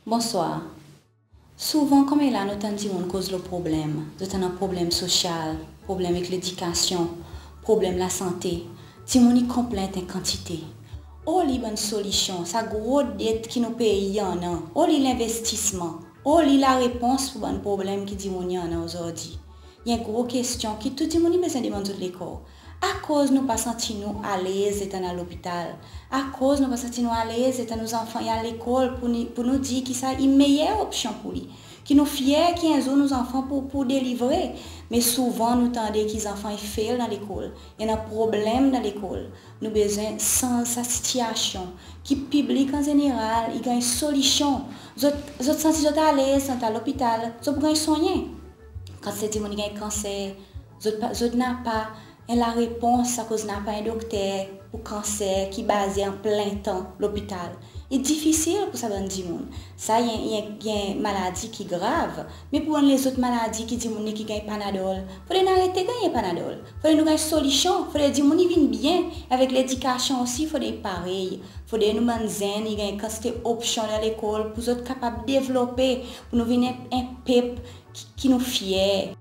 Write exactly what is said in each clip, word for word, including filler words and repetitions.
Bonswar. Souvan konmela nou tann dimoun koz lo problenm. Zot annan problenm sosyal, problenm ek ledikasyon, problenm lasante. Dimoun i konplent en kantite. Oli bann solisyon, sa gro det ki nou pei i annan? Oli lenvestisman? Oli larepons pour bann problenm ki dimoun i annan ozordi? I en gro kestyon ki tou dimoun i bezwen demann zot lekor. Akoz nou pa santi nou alez letan nou al lopital? Akoz nou pa santi nou alez letan nou zanfan i al lekol pour ni, pour nou dir ki sa i meyer opsyon pour li? Ki nou fyer ki en zour nou zanfan pou, pou delivre? Me souvan nou tande ki zanfan i fail dan lekol, i annan problenm dan lekol. Nou bezwen sanz sa sitiyasyon, ki piblik an zeneral i ganny solisyon. Zot, zot santi zot alez, zot al lopital, zot pou ganny swannyen. Kan se dimoun i ganny kanser, zot pa, zot napa en larepons akoz napa en dokter pour kanser ki baze an plen tan lopital. I difisil pour sa bann dimoun. Sa i en, i en, i en maladi ki grav. Me pour bann lezot maladi ki dimoun i ganny Panadol, fodre nou arete ganny Panadol. Fodre nou ganny solisyon. Fodre dimoun i vin byen. Avek ledikasyon osi, fodre parey. Fodre nou bann zenn i ganny kantite opsyon dan lekol pour zot kapab devlope, pour nou vin en, en pep ki, ki nou fyer.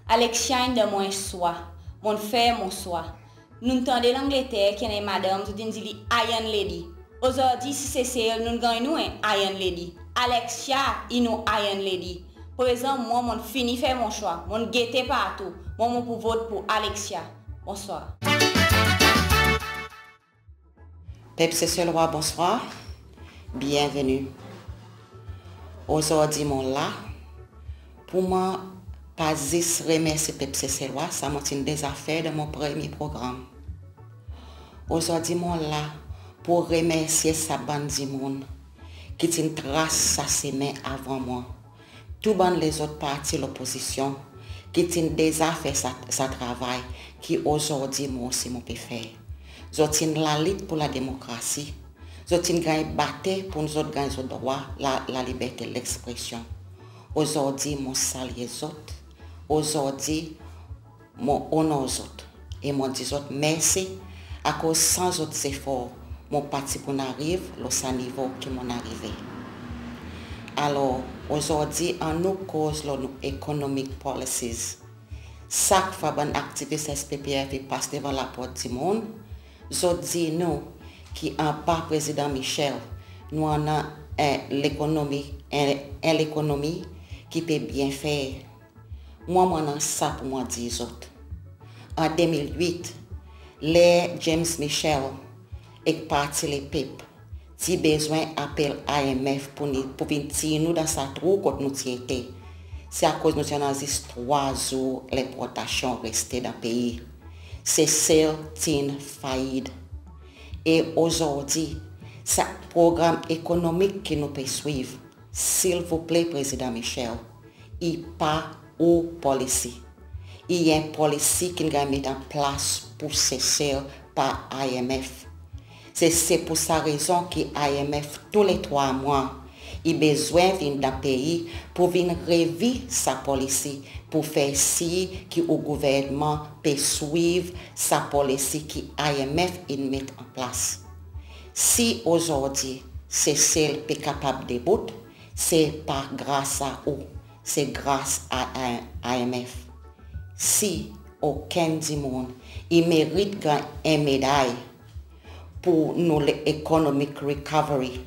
Alexia in donn mwan en swa. Mon'n fer mon swa. Nou'n tande Langleter ki annan en madanm, zot in dir li Iron Lady. Ozordi isi Sesel nou'n ganny nou en Iron Lady. Alexia i nou Iron Lady. Prezan mwan mon'n fini fer mon swa. Mon'n gete partou. Mwan mon pou vot pour Alexia. Bonswar. Pep Seselwa, bonswar. Byenveni. Ozordi mon la pour mwan pa zis remersye pep Seselwa, sa mon ti'n deza fer dan mon premye progranm. Ozordi mon la pour remersye sa bann dimoun ki ti'n tras sa semen avan mwan. Tou bann lezot parti lopozisyon ki ti'n deza fer sa, sa travay ki ozordi mwan osi mon pe fer. Zot in lalit pour lademokrasi. Zot in ganny bate pour zot ganny zot drwa la, laliberte lekspresyon. Ozordi mon salye zot. Ozordi mon onor zot e mon dir zot mersi, akoz san zot zefor mon pa ti pou'n ariv lo sa nivo ki mon'n arive. Alor, ozordi annou koz lo nou economic policies. Sak fwa bann aktivis S P P F i pas devan laport dimoun, zot dir nou ki anba Prezidan Michel, nou annan en lekonomi, en, en lekonomi ki pe byen fer. Mwan, mon annan sa pour mon dir zot. An de mil wit, ler James Michel ek Parti Lepep ti bezwen apel I M F pour ni, pour vin tir nou dan sa trou kot nou ti ete, se akoz nou ti annan zis trwa zour lenportasyon reste dan pei. Sesel ti'n fayit. E ozordi, sa progranm ekonomik ki nou pe swiv, silvouple Prezidan Michel, i pa ou polisi. I en polisi ki'n ganny met an plas pour Sesel par I M F. Se, se pour sa rezon ki I M F tou le trwa mwan i bezwen vin dan pei pour vin revi sa polisi, pour fer sir ki ou gouvernman pe swiv sa polisi ki I M F in met an plas. Si ozordi Sesel pe kapab debout, se pa gras a ou, se gras a, a I M F. Si okenn dimoun i merit ganny en meday pour nou le economic recovery,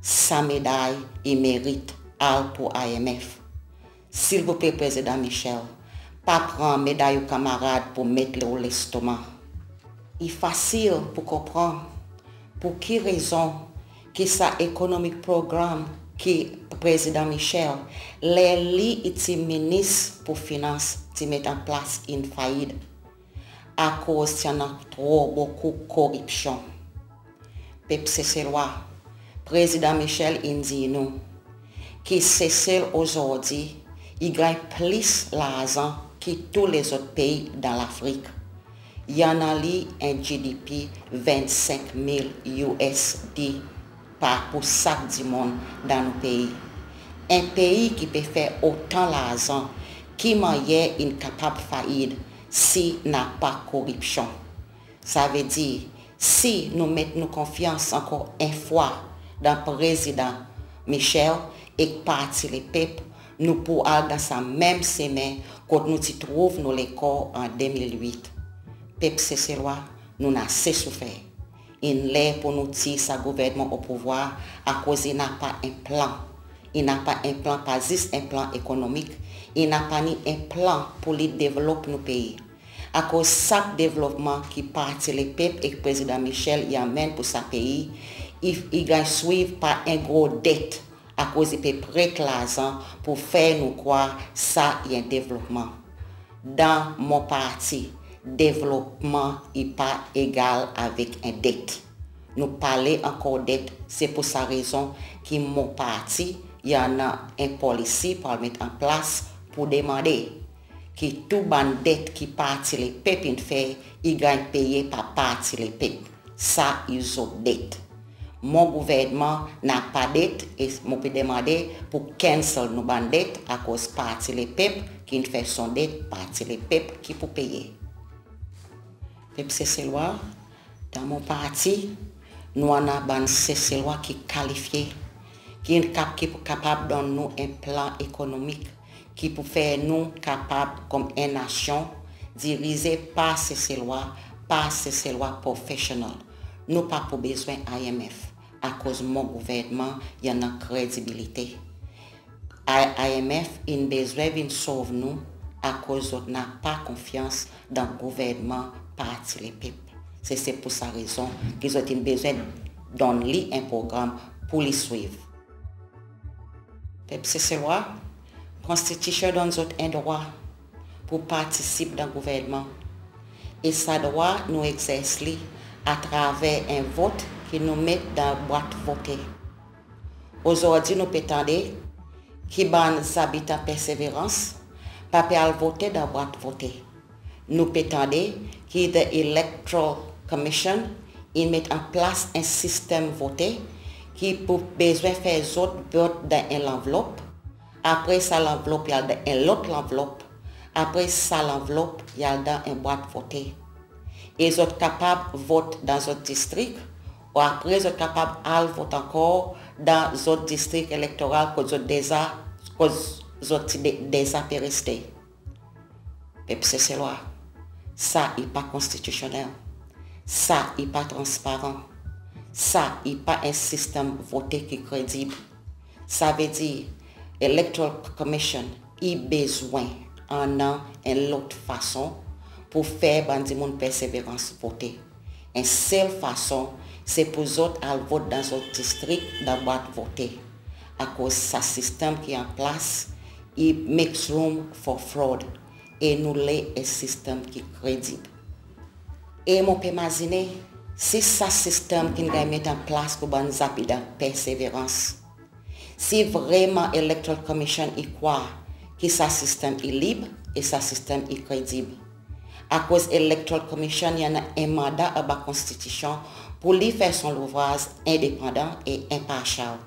sa meday i merit al pour I M F. Silvouple Prezidan Michel, pa pran meday ou kanmarad pour met lo ou lestoman. I fasil pour konpran pour ki rezon ki sa economic program ki Prezidan Michel, ler li i ti minis pour finans, ti met an plas, in fayit, akoz ti annan tro bokou koripsyon. Pep Seselwa, Prezidan Michel in dir nou ki Sesel ozordi i ganny plis larzan ki tou lezot pei dan Lafrik. I annan li en G D P vennsenk mil U S D par pour sak dimoun dan nou pei. En pei ki pe fer otan larzan, ki mannyer i'n kapab fayit si napa koripsyon? Savedir, si nou met nou konfyans ankor en fwa dan Prezidan Michel ek Parti Lepep, nou pou al dan sa menm semen kot nou ti trouv nou lekor an de mil wit. Pep Seselwa, nou'n ase soufer. In ler pour nou tir sa gouvernman o pouvwar, akoz i napa en plan. I napa en plan, pa zis en plan ekonomik, i napa ni en plan pour li devlop nou pei. Akoz sak devlopman ki Parti Lepep ek Prezidan Michel i anmenn pour sa pei, i, i ganny swiv par en gro det, akoz i pe pret larzan pour fer nou krwar sa i en devlopman. Dan mon parti, devlopman i pa egal avek en det. Nou pa le ankor det, se pour sa rezon ki mon parti i annan en polisi pour al met an plas pour demande ki tou bann det ki Parti Lepep in fer, i ganny peye par Parti Lepep. Sa i zot det. Mon gouvernman napa det, e mon pe demande pour cancel nou bann det, akoz Parti Lepep ki'n fer son det, Parti Lepep ki pou peye. Pep Seselwa, dan mon parti, nou annan bann Seselwa ki kalifye, ki kap-, ki pou kapab donn nou en plan ekonomik ki pou fer nou kapab, konman en nasyon, dirize par Seselwa, par Seselwa professional. Nou pa pou bezwen I M F, akoz mon gouvernman i annan kredibilite. I-, I M F in bezwen vin sov nou, akoz zot napa konfyans dan gouvernman Parti Lepep. Se, se pour sa rezon ki zot in bezwen donn li en progranm pour li swiv. Pep Seselwa, Konstitisyon donn zot en drwa pour partisip dan gouvernman. E sa drwa nou egzers li atraver en vot ki nou met dan bwat vote. Ozordi nou pe tande ki bann zabitan Perseverance pa pe al vote dan bwat vote. Nou pe tande ki the Electoral Commission in met an plas en sistenm vote ki pou bezwen fer zot vot dan en lanvlop, apre sa lanvlop i al dan en lot lanvlop, apre sa lanvlop i al dan en bwat vote. E zot kapab vot dan zot distrik, ou apre zot kapab al vot ankor dan zot distrik elektoral kot zot deza, kot zot ti de-, deza pe reste. Pep Seselwa, sa i pa konstitisyonnel, sa i pa transparan, sa i pa en sistenm vote ki kredib. Savedir, Electoral Commission i bezwen annan en lot fason pour fer bann dimoun Perseverance vote. En sel fason, se pour zot al vot dan zot distrik, dan bwat vote. Akoz sa sistenm ki an plas, i makes room for fraud. E nou le en sistenm ki kredib. E mon pe mazinen, si sa sistenm ki'n ganny met an plas pour bann zabitan Perseverance, si vreman Electoral Commission i krwar ki sa sistenm i lib e sa sistenm i kredib. Akoz Electoral Commission i annan en manda anba Konstitisyon pour li fer son louvraz endepandan e enparsyal.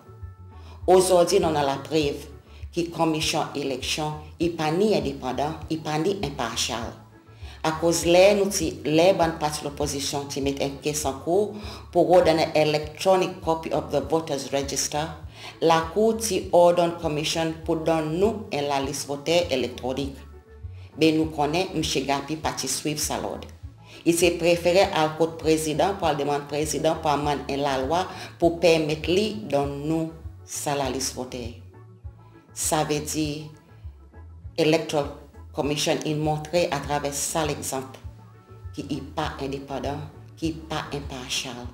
Ozordi nou annan laprev ki Komisyon Eleksyon i pa ni endepandan, i pa ni enparsyal. Akoz ler nou ti, ler bann parti lopozisyon ti met en kes ankour pour rod annan electronic copy of the voters register, Lakour ti ordonn Komisyon pour donn nou en lalis voter elektronik. Be nou konnen Msye Gappy pa ti swiv sa lord. I ti prefere al kot Prezidan pour al demann Prezidan pour amann en lalwa pour permet li donn nou sa lalis voter. Savedir, Electoral Commission in montre atraver sa legzanp ki i pa endepandan, ki i pa enparsyal.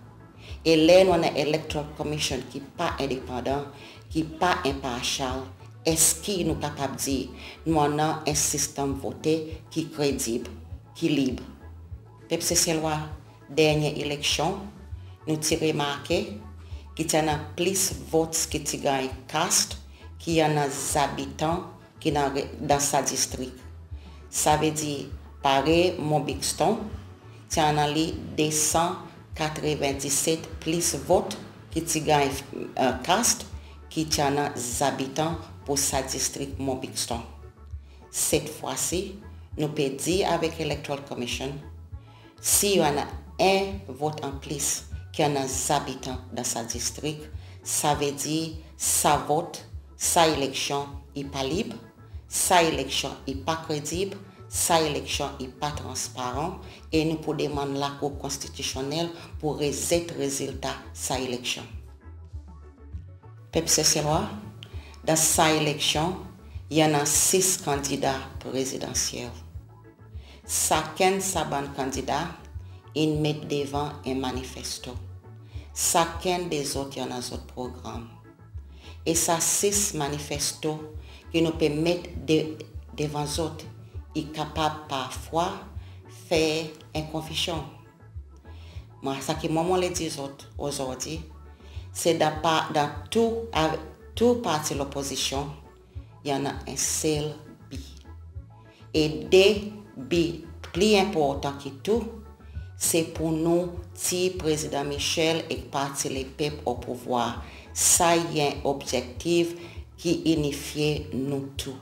E ler nou annan Electoral Commission ki pa endepandan, ki pa enparsyal, eski nou kapab dir nou annan en sistenm vote ki kredib, ki lib? Pep Seselwa, dernyen eleksyon, nou ti remarke ki ti annan plis votes ki ti ganny cast ki annan zabitan ki dan re-, dan sa distrik. Savedir, parey Mont Buxton, ti annan li de san katreven diset plis vot ki ti ganny, e, cast ki ti annan zabitan pour sa distrik Mont Buxton. Set fwa si, nou pe dir avek Electoral Commission, si i annan en vot an plis ki annan zabitan dan sa distrik, Savedir sa vot, sa eleksyon i pa lib, sa eleksyon i pa kredib, sa eleksyon i pa transparan, e nou pou demann Lakour Konstitisyonnel pou rezet rezilta sa eleksyon. Pep Seselwa, dan sa eleksyon, i annan sis kandida prezidansyel. Sakenn sa bann kandida in met devan en manifesto. Sakenn de zot i annan zot progranm. E sa sis manifesto ki nou pe met de, devan zot, i kapab parfwa fer en konfizyon. Mwan, sa ki mwan mon le dir zot ozordi, se dan pa, dan tou, tou parti lopozisyon, i annan en sel bi. E de bi pli enportan ki tou, se pou nou tir Prezidan Michel ek Parti Lepep o pouvwar. Sa i en obzektif ki inifye nou tou.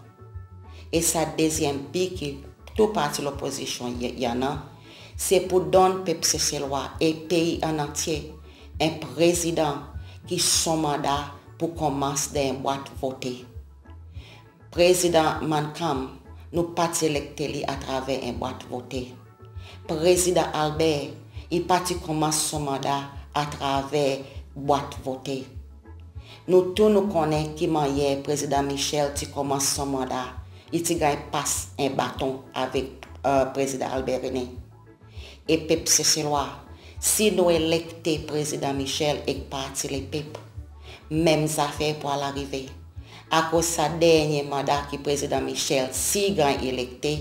E sa dezyenm bi ki tou parti lopozisyon i, i annan, se pou donn pep Seselwa e pei an antye en prezidan ki son manda pou konmans dan en bwat vote. Prezidan Mancham, nou pa ti elekte li atraver en bwat vote. Prezidan Albert, i pa ti konmans son manda atraver bwat vote. Nou tou nou konnen ki mannyer Prezidan Michel ti konmans son manda, i ti ganny pas en baton avek, e, Prezidan Albert René. E pep Seselwa, si nou elekte Prezidan Michel ek Parti Lepep, menm zafer pou al arive. Akoz sa dernyen manda ki Prezidan Michel, si i ganny elekte,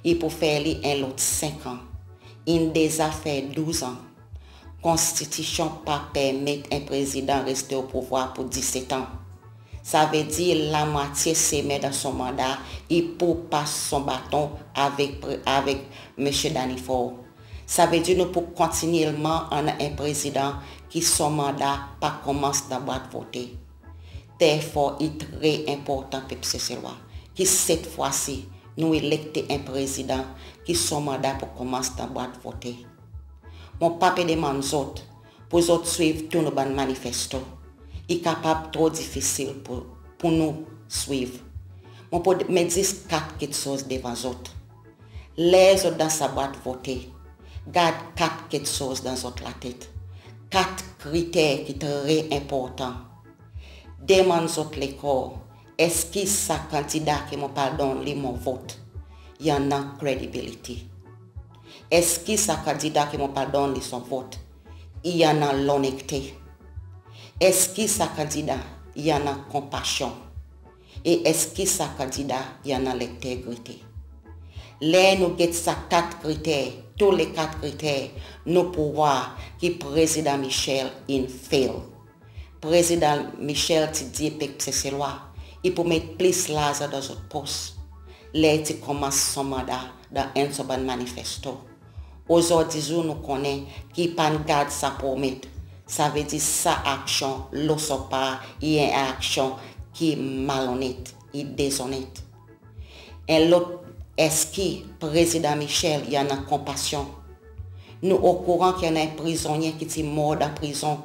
i pou fer li en lot senk an. In deza fer douz an. Konstitisyon pa permet en prezidan reste o pouvwar pou diset an. Savedir lamwatye semen dan son manda, i pou pas son baton avek pre-, avek Msye Danny Faure. Savedir nou pou kontinyelman annan en prezidan ki son manda pa konmans dan bwat vote. Therefore, i tre enportan pep Seselwa, ki set fwa si, nou elekte en prezidan ki son manda pou konmans dan bwat vote. Mon pa pe demann zot pou zot swiv tou nou bann manifesto. I kapab tro difisil pou, pou nou swiv. Mon pou met zis kat keksoz devan zot. Ler zot dan sa bwat vote, gard kat keksoz dan zot latet. Kat kriter ki tre enportan. Demann zot lekor, eski sa kandida ki mon pa donn li mon vot, i annan kredibilite? Eski sa kandida ki mon pa donn li son vot, i annan lonnekte? Eski sa kandida i annan konpasyon? E eski sa kandida i annan lentegrite? Ler nou get sa kat kriter, tou le kat kriter, nou pou war ki Prezidan Michel in fail. Prezidan Michel ti dir pep Seselwa, i pou met plis larzan dan zot pos, ler i ti konmans son manda dan enn son bann manifesto. Ozordi zour nou konnen ki i pa'n gard sa promet, savedir sa aksyon lo son par i en aksyon ki malonet, i dezonet. En lot, eski Prezidan Michel i annan konpasyon? Nou okouran ki annan en prizonnyen ki ti mor dan prizon.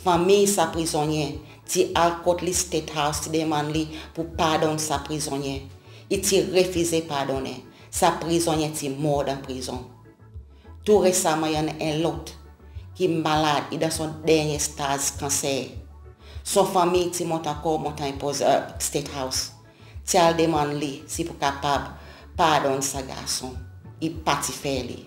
Fanmir sa prizonnyen ti al kot li State House, ti demann li pou pardonn sa prizonnyen. I ti refize pardonnen. Sa prizonnyen ti mor dan prizon. Tou resaman, i annan en lot ki malad, i dan son dernyen staz kanser. Son fanmir ti mont ankor, mont an poz, e, State House. Ti al demann li si i pou kapab pardonn sa garson. I pa ti fer li.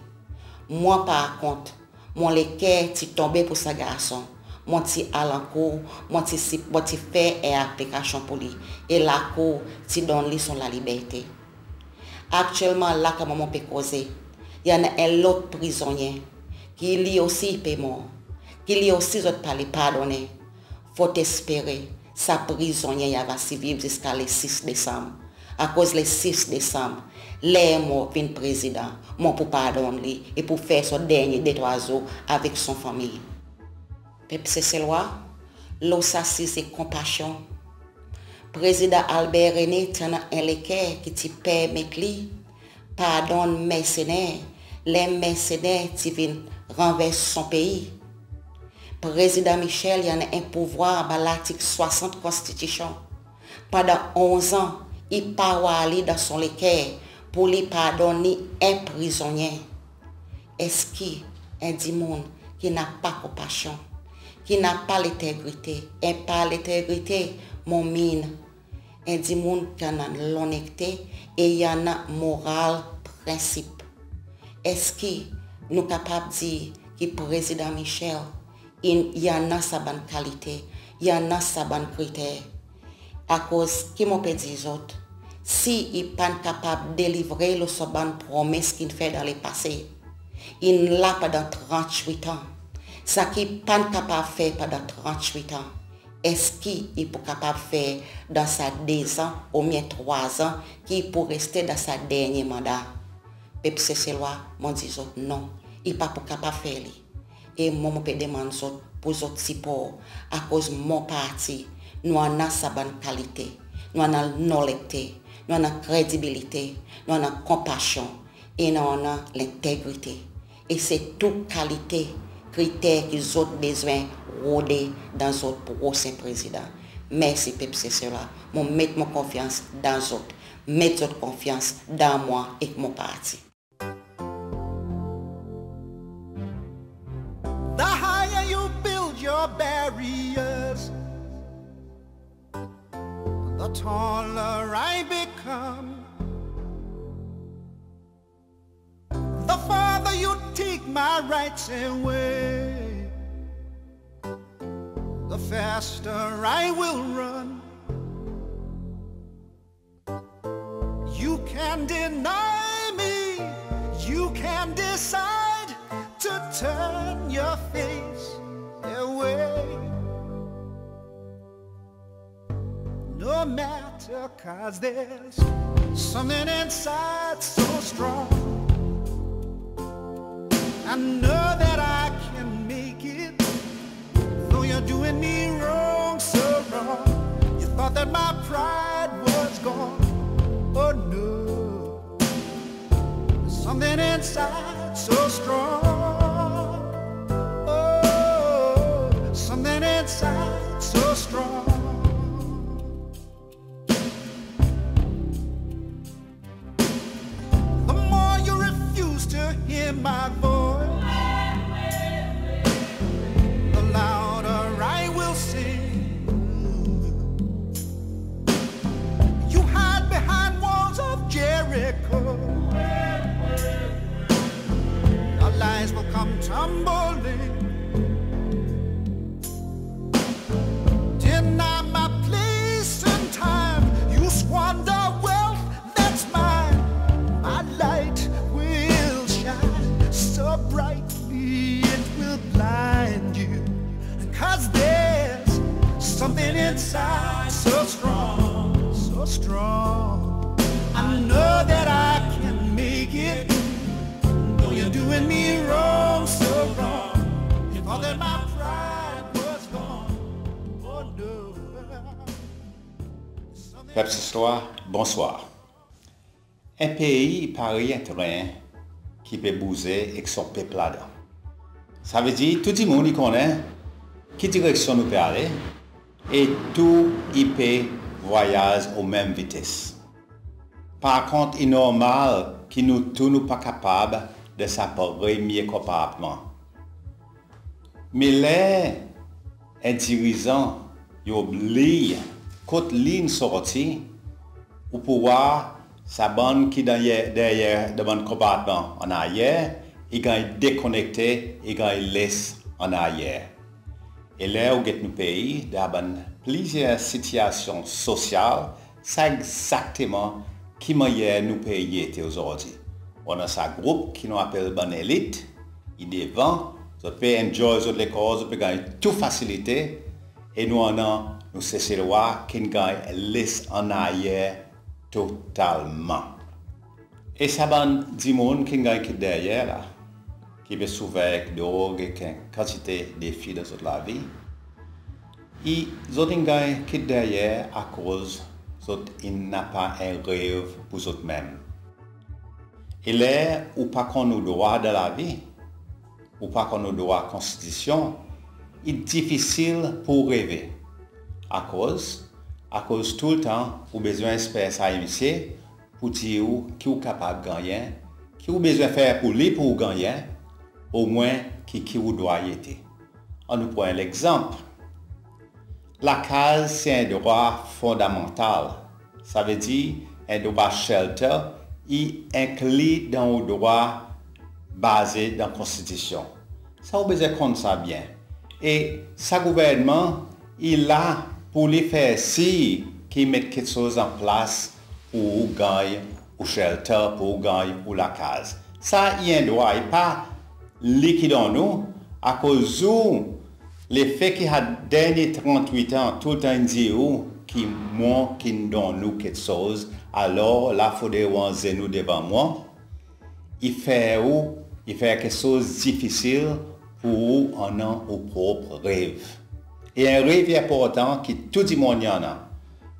Mwan, par kont, mon leker ti tonbe pour sa garson. Mon ti al ankour, mon ti si, mon ti fer en aplikasyon pour li. E lakour ti donn li son laliberte. Aktyelman, la konman mon pe koze, i annan en lot prizonnyen ki li osi i pe mor, ki li osi zot pa le pardonnen. Fotespere sa prizonnyen i ava siviv ziska le sis Desanm. Akoz le sis Desanm, ler mon vin prezidan, mon pou pardonn li e pou fer son dernyen de trwa zour avek son fanmir. Pep Seselwa, lo sa size konpasyon, Prezidan Albert René ti annan en leker ki ti permet li pardonn mersener, ler mersener ti vin ranvers son pei. Prezidan Michel i annan en pouvwar anba Lartik swasant Konstitisyon. Pandan onz an, i pa war li dan son leker pour li pardonn li en prizonnyen. Eski en dimoun ki napa konpasyon, ki napa lentegrite, e par lentegrite mon mean en dimoun ki annan lonnekte e i annan moral, prensip, eski nou kapab dir ki Prezidan Michel i annan sa bann kalite, i annan sa bann kriter? Akoz ki mon pe dir zot, si i pa'n kapab delivre lo son bann promes ki i'n fer dan lepase, i'n la pandan trannwit an. Sa ki i pa'n kapab fer pandan trannwit an, eski i pou kapab fer dan sa dezan oubyen trwazan ki i pou reste dan sa dernyen manda? Pep Seselwa, mon dir zot non, i pa pou kapab fer li. E mwan mon pe demann zot pour zot sipor, akoz mon parti, nou annan sa bann kalite, nou annan lonnekte, nou annan kredibilite, nou annan konpasyon, e nou annan lentegrite. E se tou kalite kriter ki zot bezwen rode dan zot prosen prezidan. Mersi pep Seselwa, mon met mon konfyans dan zot. Met zot konfyans dan mwan ek mon parti. The higher you build your barriers, the taller I become. The farther you take my rights away, the faster I will run. You can deny me, you can decide to turn your face away. No matter, 'cause there's something inside so strong. I know that I can make it. Though you're doing me wrong, so wrong. You thought that my pride was gone. Oh no. Something inside so strong. Oh, something inside so strong. The more you refuse to hear my voice, the louder I will sing. You hide behind walls of Jericho. Your lies will come tumbling. Deny my place and time. You squander wealth that's mine. My light will shine so brightly it will blind you. 'Cause there's something inside so strong, so strong. I know that I can make it. Though you're doing me wrong, so wrong. You thought that my pride was gone. Oh no. Pep Seselwa, bonswar. En pei i parey en tren ki pe bouze ek son pep ladan. Savedir tou dimoun i konnen ki direksyon nou pe ale e tou i pe vwayaz o menm vites. Par kont, i normal ki nou tou nou pa kapab dan sa premye konpartman. Me ler en dirizan i oubliy kot li in sorti, ou pou war sa bann ki dan deryer, deryer dan bann konpartman an aryer, i ganny dekonekte, i ganny les an aryer. E ler ou get nou pei dan bann plizyer sitiasyon sosyal, sa egzakteman ki mannyer nou pei i ete ozordi. Ou annan sa group ki nou apel bann elit, i devan, zot pe enjoy zot lekor, zot pe ganny tou fasilite, e nou annan nou Seselwa ki'n ganny les an aryer totalman. E sa bann dimoun ki'n ganny kit deryer la, ki pe soufer ek drog, ek en kantite defi dan zot lavi, i zot in ganny kit deryer akoz zot in napa en rev pour zot menm. E ler ou pa konn ou drwa dan lavi, ou pa konn ou drwa konstitisyon, i difisil pour ou reve. Akoz? Akoz toultan ou bezwen esper sa e misye pour dir ou ki ou kapab gannyen, ki ou bezwen fer pour li pour ou gannyen, omwen ki, ki ou drwa i ete. Annou pran en legzanp. Lakaz se en drwa fondamantal. Savedir en drwa shelter i enkli dan ou drwa baze dan Konstitisyon. Sa ou bezwen konn sa byen. E sa gouvernman i la pour li fer sir ki i met keksoz an plas pour ou ganny ou shelter, pour ou ganny ou lakaz. Sa i en drwa, i pa li ki donn ou, akoz ou, lefe ki sa dernyen trannwit an toultan in dir ou ki mon ki'n donn ou keksoz, alor la fodre ou azenou devan mwan, i fer ou, i fer keksoz difisil pour ou annan ou prop rev. E en rev i enportan ki tou dimoun i annan.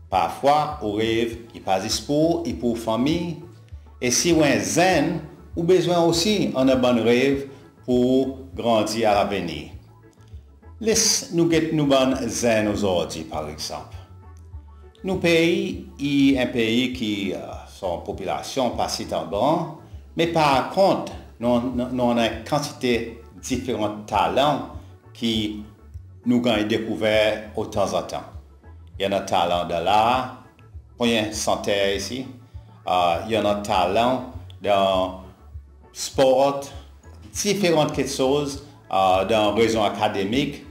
Parfwa ou rev i pa zis pour ou, i pour ou fanmir. E si ou en zenn, ou bezwen osi annan bann rev pour ou grandi a lavenir. Les nou get nou bann zenn ozordi, par egzanp. Nou pei i en pei ki, e, son popilasyon pa sitan gran, me par kont, nou, nou, nou annan en kantite diferan talan ki nou ganny dekouver otanzantan. I annan talan dan lar, konbyen santer isi, e, i annan talan dan spor, diferan keksoz, e, dan rezon akademik,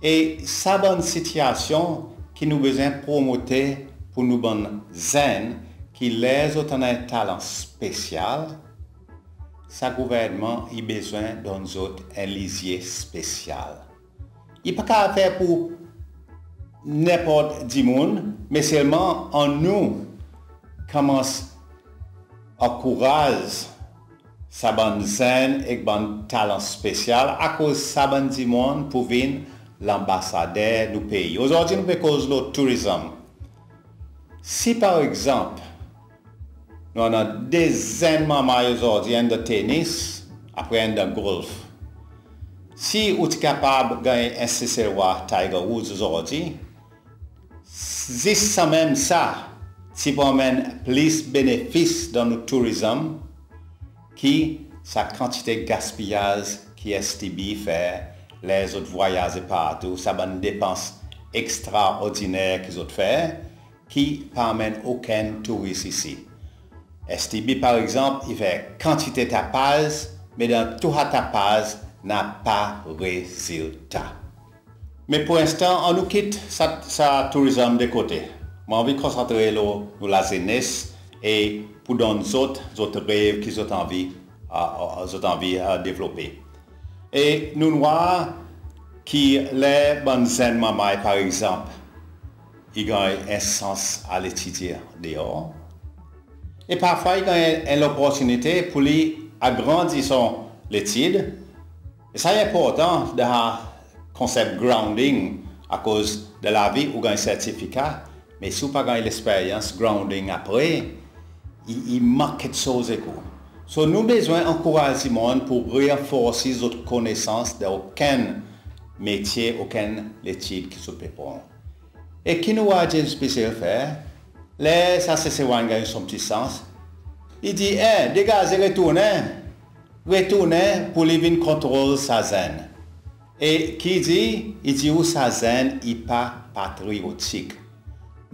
e sa bann sitiasyon ki nou bezwen promote pour nou bann zenn, ki ler zot annan en talan spesyal, sa gouvernman i bezwen donn zot en lizye spesyal. I pa kapab fer pour nenport dimoun, me selman annou konmans ankouraz sa bann zenn ek bann talan spesyal, akoz sa bann dimoun pou vin lanbasader nou pei. Ozordi nou pe koz lo tourism. Si par egzanp, nou annan de zenn manmay ozordi, enn dan tenis, apre enn dan golf. Si ou ti kapab ganny en Seselwa Tiger Woods ozordi, zis sanmenm sa ti pou anmenn plis benefis dan nou tourism ki sa kantite gaspiyaz ki S T B fer ler zot vwayaze partou, sa bann depans ekstraordiner ki zot fer, ki pa anmenn okenn touris isi. S T B, par egzanp, i fer kantite tapaz, me dan tou sa tapaz, napa rezilta. Me pour lenstan, annou kit sa, sa tourism de kote. Mon anvi konsantre lo nou lazenes e pour donn zot, zot rev ki zot anvi, a, a, zot anvi, a, devlope. E nou'n war ki ler bann zenn manmay, par egzanp, i ganny en sans al etidye deor. E parfwa i ganny en loportinite pour li agrandi son letid. E sa i enportan dan konsep grounding, akoz dan lavi ou ganny sertifika, me si ou pa ganny leksperyans, grounding apre, i, i mank keksoz ek ou. So nou bezwen ankouraz dimoun pour ranforsi zot konesans dan okenn metye, okenn letid ki zot pe pran. E ki nou war James Purcell fer, ler sa Seselwa in ganny son pti sans, i dir, e, degaze retournen, retournen pour li vin kontrol sa zenn. E ki i dir, i dir ou sa zenn i pa patriyotik.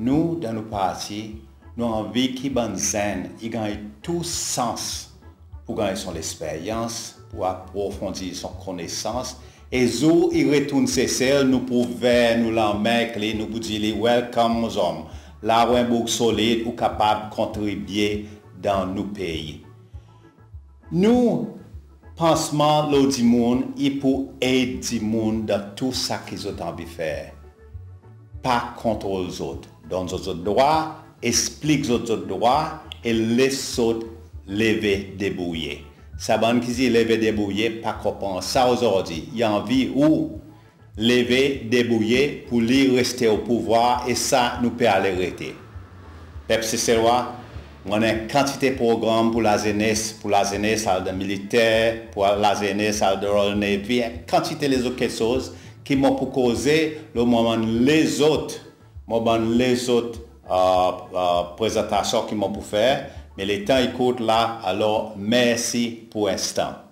Nou, dan nou parti, nou anvi ki bann zenn i ganny tou sans pour ganny son leksperyans, pour aprofondi son konesans. E zour i retourn Sesel, nou pou ouver nou lanmen ek li, nou pou dir li, welcome, mon zonm. La ou en boug solid, ou kapab kontribye dan nou pei. Nou pansman lo dimoun i pou ed dimoun dan tou sa ki zot anvi fer. Pa kontrol zot. Donn zot zot drwa, eksplik zot zot drwa e les zot leve debrouye. Sa bann ki dir leve debrouye pa konpran sa ozordi. I anvi ou leve debrouye pour li reste o pouvwar e sa nou pe ale rete. Pep Seselwa, mon annan en kantite progranm pour lazenes, pour lazenes al dan militer, pour lazenes al dan Royal Navy, en kantite lezot keksoz ki mon pou koze lo mon bann lezot, mon bann lezot prezantasyon ki mon pou fer. Me letan i kourt la, alor mersi pour enstan.